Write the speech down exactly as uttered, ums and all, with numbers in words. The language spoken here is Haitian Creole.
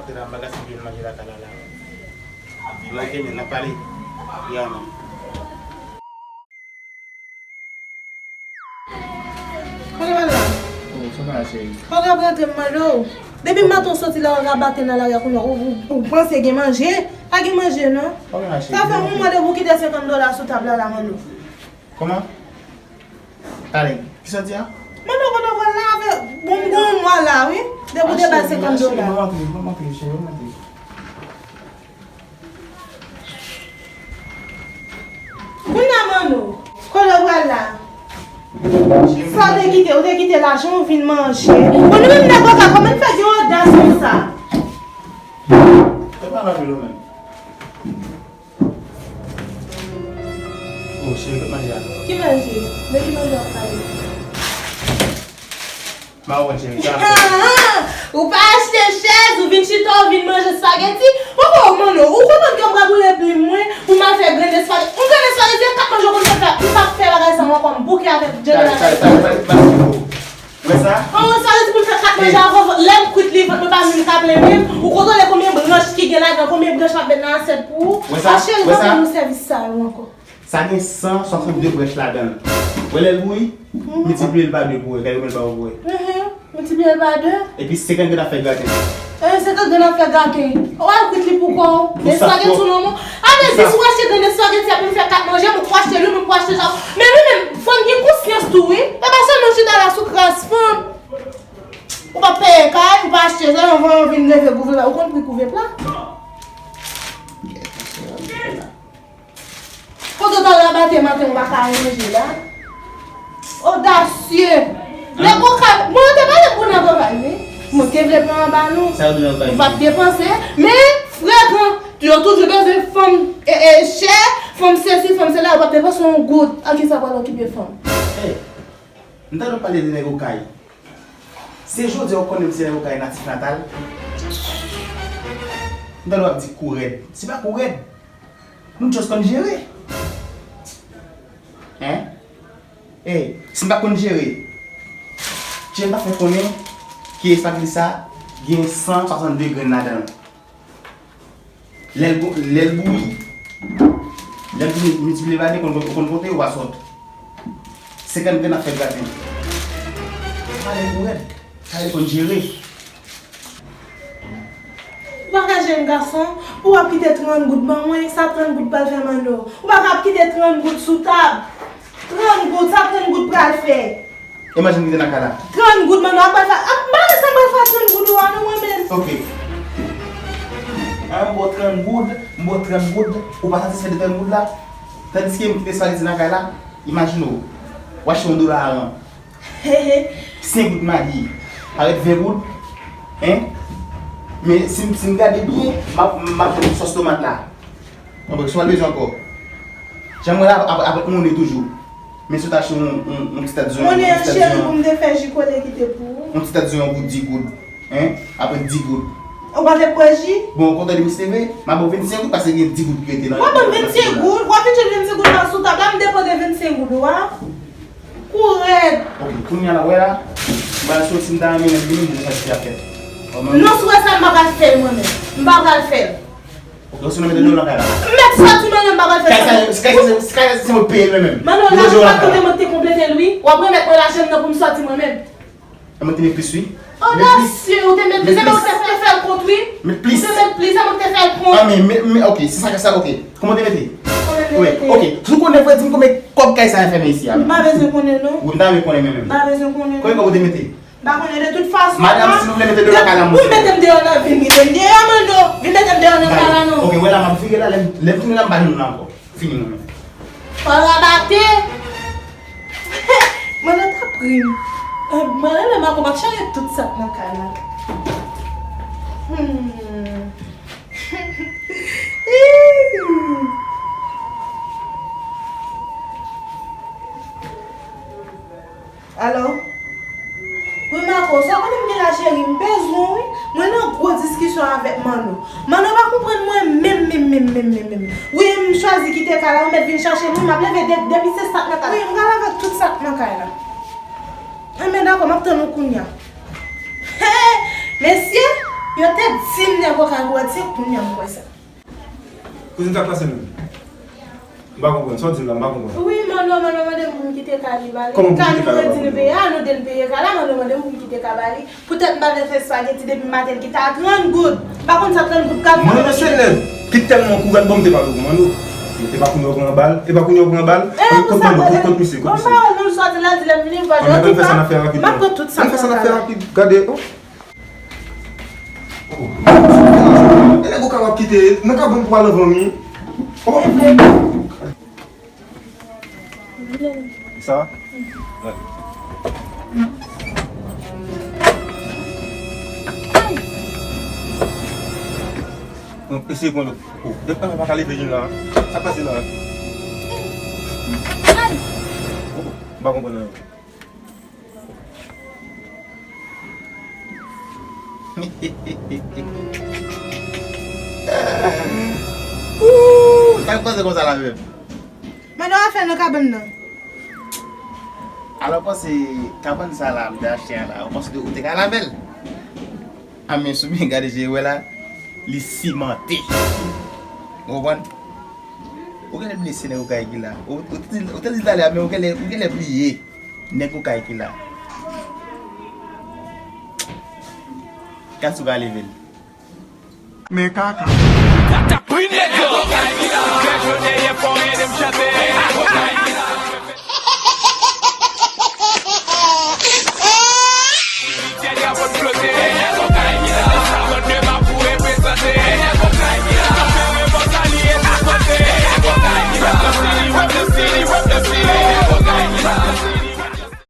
Te la, m pa gaspiye manje lakay la, la. Ok, men, n ap pale. Ya, man. Kote w al la? Oh, sa va, cheri? Kote w ap rantre, m mande w? Depi maten w soti la, w rabaten nan lari a, kounye a, ou, ou, ou panse gen manje? Pa gen manje, non. Sa fè yon mwa depi w kite senkant dola sou tab la, la, mande w. Kòman? Talè, kisa w di a? Mande w kote w pral la avè, bon, m gen yon mwa la, wi. Depi w te bay senkant dola. Mwen antre, mwen antre, cheri, mwen antre. Kounye a, Mano, kote w pral la? Sa w te kite, ou te kite lajan w vin manje. Bon, nou menm nèg Okap, kòman n fè gen odas konsa? Fè pa la vin ou menm. Oh, cheri, manje a. Ki manje? De ki manje w ap pale? Mawon, cheri, sa. Ou pa achte chèz, ou vin chita, ou vin manje espageti. Poko, Mano, ou konprann ke m pral boule plim mwen pou m al fè grenn espageti. Yon grenn espageti, e kat manje w konn fè, m p ap fè bagay sa ankò, m bouke avèk djèl la. Talè, talè, talè, talè. Wè sa? An, sa vle di pou m fè kat manje avè w, lè m kwit li, vant mwen pa menm ka plen menm. Ou kontwole konbyen branch ki gen ladan, konbyen branch m ap met nan asyèt pou ou. Wè sa? A, cheri, pa fè nou sèvis sa yo ankò. Sa gen san swasann de branch ladan l. Wè lè l bouyi, miltipliye l pa de pou wè, gade konbyen l ba ou pou wè. Miltipliye l pa de. Epi senkant grenn ap fè graten. E, senkant grenn ap fè graten. Ou al kwit li pou kò w. Espageti sou non mwen. A vle di, si w achte grenn espageti, apre m fè kat manje, mwen pou achte lwil, mwen pou achte sa. Men li menm, fò n gen konsyans tou, wi. E pa sèlman chita la sou kras fanm. Ou pa peye kay, ou pa achte sa, yon van vin leve kouvèp la. Ou konn pri kouvèp la? Kote w t al rabaten maten, ou pa ka ranje la? Odasye! Nèg Okap, mwen te pale pou nèg Okap, wi. Mwen te vle pran anba nou. Sa yo di nan kay? Nou p ap depanse, men frekan, yo toujou bezwen fanm, e, e, chè, fanm sesi, fanm sela, yo p ap depanse yon goud. An kisa pral okipe fanm? Hey, m tande w pale de nèg Okay. Se jodi a ou konnen m se nèg Okay natif natal. M tande w ap di kou rèd. Se pa kou rèd. Nou just konn jere. Hein? Ey, si m pa konn jere, Jen pa fè konnen ke espageti sa gen san swasann de grenn ladan l. Lè l go-, lè l bouyi, lè l bouyi, miltipliye pa de, konn, konn konte, ou pa sòt. Senkant grenn ap fè graten. Pale pou rèd, pale konn jere. Ou pa ka jèn gason, pou w ap kite trant goud ban mwen, sa trant goud pral fè Mano? Ou pa ka ap kite trant goud sou tab? Trant goud, sa trant goud pral fè? E manje m kite nan kay la. Trant goud, Mano, ap pral fè, ap, m pa wè sa m pral fè trant goud ou a, non, mwen menm. Ok. An, m ba w trant goud, m ba w trant goud, ou pa satisfè de trant goud la? Tandiske m kite espageti nan kay la, imajine w, w achte yon dola aran. Senk goud Magi, parèt ven goud, hein? Men si m, si m gade byen, m ap, m ap jwenn sòs tomat la. Bon, si w al bezwen ankò, jan mwen la, ap, ap, ap monnen toujou. Men si w ta achte yon, yon, yon ti tèt zonyon, yon ti tèt zonyon, pou m te fè ji kole kite pou ou. Yon ti tèt zonyon pou dis goud, hein? Apre dis goud. Ou pa te kwè ji? Bon, kontan de misye vre, m ap ba w vennsenk goud, paske gen dis goud ki rete nan. W ap ban m vennsenk goud? W ap vin jwenn vennsenk goud la sou tab la, m depoze vennsenk goud ou a. Kou rèd. Ok, kounye a la, wè la, m pral soti, m ta renmen lè m vini, m te fè ti afè. Non, si w wè sa, m pa pral fè l mwen menm. M pa pral fè l. Ok, ou si mwen mete dlo nan kay la. M mèt sòti mwen menm, m pa pral fè sa. Kay sa, kay sa, kay sa, se mwen peye l mwen menm. Mano, lajan pa t kote mwen te konplete l, wi. W ap remèt mwen lajan m nan pou m sòti mwen menm. E mwen te met plis, wi. Odasye, ou te met plis. E mwen te fè, fè l kont, wi. Met plis. Ou te met plis, e mwen te fè l kont. Ah, men, men, men, ok, se sa, sa, ok. Kòman te mete? Kòman te mete? Ok. Si w konnen vre, di m konbyen kòb kay sa a fè men isi a. M pa bezwen konnen, non. Wi, m ta renmen konnen, men, men. M pa bezwen konnen, non. Konbyen kòb ou te mete? M pa konnen, de tout fason, madanm, si nou vle mete deyò nan kay la, ou mete m deyò nan, vin mete m deyò, Mano. Vin mete m deyò nan kay la, non. Ok, wè la, m ap vire la, lè m, lè m tounen la, m pa jwenn ou la ankò. Fini mwen menm. Fò rabaten. Mwen nan ta pri m. Mwen renmen Mako, m ap chanje tout sa k nan kay la. Hmm. Alo? Wi, Mako, sa w konnen m gen la, cheri, m bezwen w, wi. Mwen nan gwo diskisyon avèk Mano. Mano pa konprann mwen menm, menm, menm, menm, menm, menm. Wi, m chwazi kite kay la, ou mèt vin chache m, wi, m ap leve de-, depi se sa k nan kay la. Wi, m pral avèk tout sa k nan kay la. Enben, dakò, m ap tann ou kounye a. Mesye, yo te Si m nèg Okap, se kounye a m kwè sa. Kouzin, sa k pase menm? M pa konprann. Sa w di m la, m pa konprann. Wi, Manno, Manno mande m pou m kite kay li ba li. Kòman pou kite kay la ba Manno? Kay li mande l peye a, nou de n peye kay la, Manno mande m pou m kite kay ba li. Poutèt m pa vle fè espageti depi maten, l kite a trant goud. M pa konn sa trant goud ka fè. Manno se nèg ki tèlman kou gad, bon, m te pale pou Manno. E pa kounye w pran bal, e pa kounye w pran bal. Kot Manno, kot, kot misye, kot misye? Bon, nou soti la, di lè m vini, m pa jodi pa. Ann fè sa n ap fè rapid. M ap pran tout sa. Ann fè sa n ap fè rapid. Gade, oh. E nèg Okap ap kite nan kabann pou al anvan mi. Oh. Sa va? Eseye pran lòt. Oh, e pa, pa ka leve jwenn la. Sa k pase la? Oh, m pa konprann anyen. Ooh, sa k pase konsa la menm? Manno, w ap fè nan kabann nan? Alò, w panse kabann sa la, m te achte a la, w panse ou te ka lave l? A men sou men, gade jan w wè la, li simante. Ou konprann? Ou genlè bliye se nèg Okap ki la. Ou, ou te di, ou te di talè a, men ou genlè, ou genlè bliye nèg Okap ki la. Gad si w ka leve l. Men kaka.